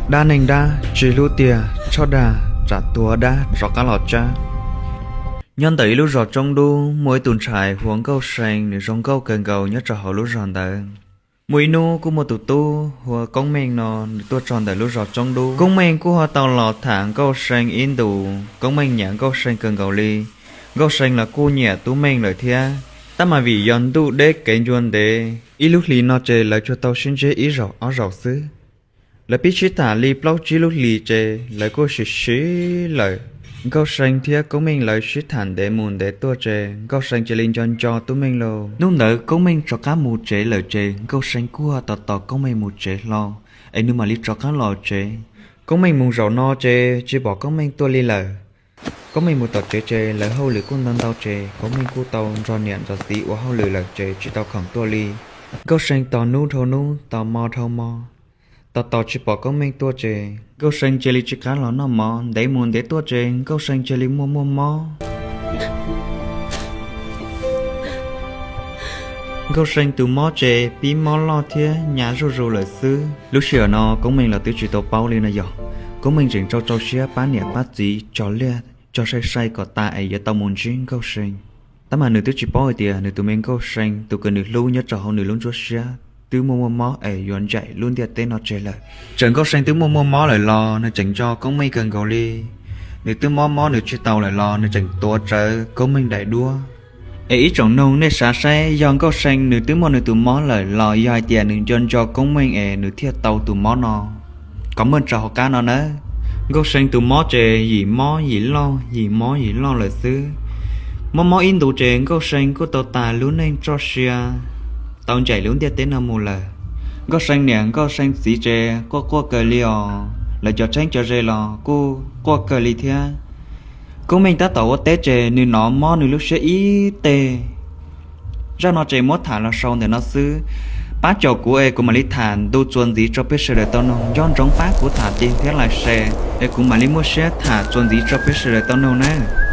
Dab neeg dab tsis hlub tiag, tshaj dag tsam tuag dab rov qab los tsab. Nyob ntawm ib lub zos tsoob dub muaj ib tug ntxhais hu ua Nkauj See, nws zoo nkauj kawg nkaus nyob rau hauv lub zos ntawd. Muaj ib hnub kuj muaj tus tub hu ua Koob Meej no, nws tuaj txog ntawm lub zos tsoob dub. Koob Meej kuj ho tau los tham Nkauj See ib ntus. Koob Meej nyiam Nkauj See kawg nkaus li. Nkauj See los kuj nyiam Tub Meej lawm thiab, tab mas vim yog ntuj deb kev ncua ntev, ib lub hlis no ces lawv tsuas tau sib ntsib ib zaug ob zaug xwb. Lawv pib sib tham li plaub tsib lub hlis ces lawv kuj sim sim lawm. Nkauj See thiab Koob Meej lawv sib tham ntev mus ntev tuaj ces Nkauj See cia li nco nco Tub Meej lauj. Hnub ntawd Koob Meej rov qab mus tsev lawm ces Nkauj See kuj tos tos Koob Meej mus tsev hlo es nws mam li rov qab los tsev. Koob Meej mus zaum no ces tsis pom Koob Meej tuaj li lawm. Koob Meej mus tom tsev ces lawv hauj lwm kuj ntau ntau ces Koob Meej kuj tau nrog niam nrog txiv ua hauj lwm lawm ces tsis tau khoom tuaj li. Nkauj See tos hnub dhau hnub, tos hmo dhau hmo, tos tos tsis pom Koob Meej tuaj ces Nkauj See cia li tsis qab los noj mov. Ntev mus ntev tuaj ces Nkauj See cia li muaj muaj mob. Nkauj See tus mob ces pib mob loj thiab hnyav zuj zus lawm xwb. Lub sij hawm no Koob Meej los twb tsis tau paub li no yog Koob Meej tseem tsau tsau siab pab niam pab txiv cog liaj cog sai sai kom tas es yuav tau mus ntsib Nkauj See. Tab mas nws twb tsis paub hais tias nws tus me Nkauj See, tus uas nws hlub nyob rau hauv nws lub nruab siab, twb muaj muaj mob es yuav ncaim lub ntiaj teb no tseg lawm. Txawm Nkauj See twb muaj muaj mob lawm los nws tseem nco Koob Meej kawg nkaus li. Nws twb mob mob nws tsis tau lawm los nws tseem tuav rawv Koob Meej daim duab. Es ib tsoom noog, nej xav saib, yog Nkauj See nws twb muaj nws tus mob lawm los yog hais tias nws nco nco Koob Meej es nws thiaj tau tus mob no? Kom mej tso hauv qab no nawb. Nkauj See tus mob ces yim mob yim loj, yim mob yim loj lawm xwb. Mob mob ib ntus ces Nkauj See kuj tau tas lub neej txoj sia, tau ncaim lub ntiaj teb no mus lawm. Nkauj See niam Nkauj See txiv ces quaj quaj kawg li os, lawv cov txheeb cov ze los kuj quaj kawg li thiab. Koob Meej tab tom ua teb ces nws hnov mob nws lub siab ib teg. Zaj no ces muab tham los xaus ntawm no xwb. Pab caum kuv es kuv mam li tham ntu txuas ntxiv rau peb sawv daws tau noog. Nco ntsoov pab kuv tham tig thiab like share es kuv mam li muaj siab tham txuas ntxiv rau peb sawv daws tau noog nawb.